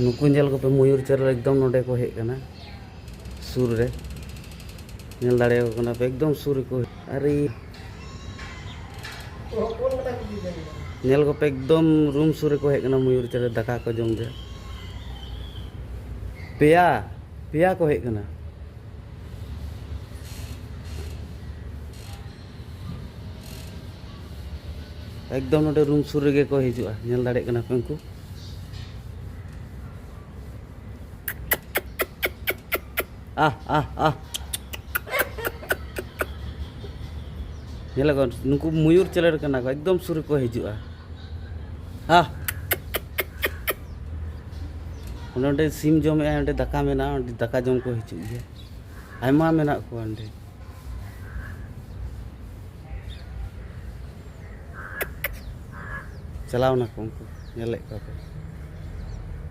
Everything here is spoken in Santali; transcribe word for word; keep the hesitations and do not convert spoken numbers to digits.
ᱱᱩᱠᱩ ᱧᱮᱞ ᱠᱚᱯᱮ, ᱢᱚᱭᱩᱨ ᱪᱮᱬᱮ ᱮᱠᱫᱚᱢ ᱱᱚᱰᱮ ᱠᱚ ᱦᱮᱡ ᱟᱠᱟᱱᱟ, ᱥᱩᱨ ᱨᱮ᱾ ᱧᱮᱞ ᱫᱟᱲᱮᱭᱟᱠᱚ ᱠᱟᱱᱟ ᱯᱮ, ᱮᱠᱫᱚᱢ ᱥᱩᱨ ᱨᱮᱠᱚ᱾ ᱟᱨᱮ, ᱧᱮᱞ ᱠᱚᱯᱮ, ᱮᱠᱫᱚᱢ ᱨᱩᱢ ᱥᱩᱨ ᱨᱮᱠᱚ ᱦᱮᱡ ᱟᱠᱟᱱᱟ ᱢᱚᱭᱩᱨ ᱪᱮᱬᱮ, ᱫᱟᱠᱟ ᱠᱚ ᱡᱚᱢ ᱛᱮ᱾ ᱯᱮᱭᱟ, ᱯᱮᱭᱟ ᱠᱚ ᱦᱮᱡ ᱟᱠᱟᱱᱟ᱾ ᱮᱠᱫᱚᱢ ᱱᱚᱰᱮ ᱨᱩᱢ ᱥᱩᱨ ᱨᱮᱜᱮ ᱠᱚ ᱦᱤᱡᱩᱜᱼᱟ, ᱧᱮᱞ ᱫᱟᱲᱮᱭᱟᱜ ᱠᱟᱱᱟ ᱯᱮ ᱩᱱᱠᱩ᱾ ᱟᱦ, ᱟᱦ, ᱟᱦ᱾ ᱧᱮᱞ ᱠᱚ, ᱱᱩᱠᱩ ᱢᱚᱭᱩᱨ ᱪᱮᱬᱮ ᱠᱟᱱᱟ ᱠᱚ, ᱮᱠᱫᱚᱢ ᱥᱩᱨ ᱨᱮᱠᱚ ᱦᱤᱡᱩᱜᱼᱟ᱾ ᱟᱦ᱾ ᱚᱸᱰᱮ, ᱚᱸᱰᱮ ᱥᱤᱢ ᱡᱚᱢᱮᱜᱼᱟᱭ, ᱚᱸᱰᱮ ᱫᱟᱠᱟ ᱢᱮᱱᱟᱜᱼᱟ, ᱚᱸᱰᱮ ᱫᱟᱠᱟ ᱡᱚᱢ ᱠᱚ ᱦᱤᱡᱩᱜ ᱜᱮᱭᱟ᱾ ᱟᱭᱢᱟ ᱢᱮᱱᱟᱜ ᱠᱚᱣᱟ ᱚᱸᱰᱮ᱾ ᱪᱟᱞᱟᱣ ᱱᱟᱠᱚ ᱩᱱᱠᱩ, ᱧᱮᱞᱮᱫ ᱠᱚᱣᱟ ᱯᱮ᱾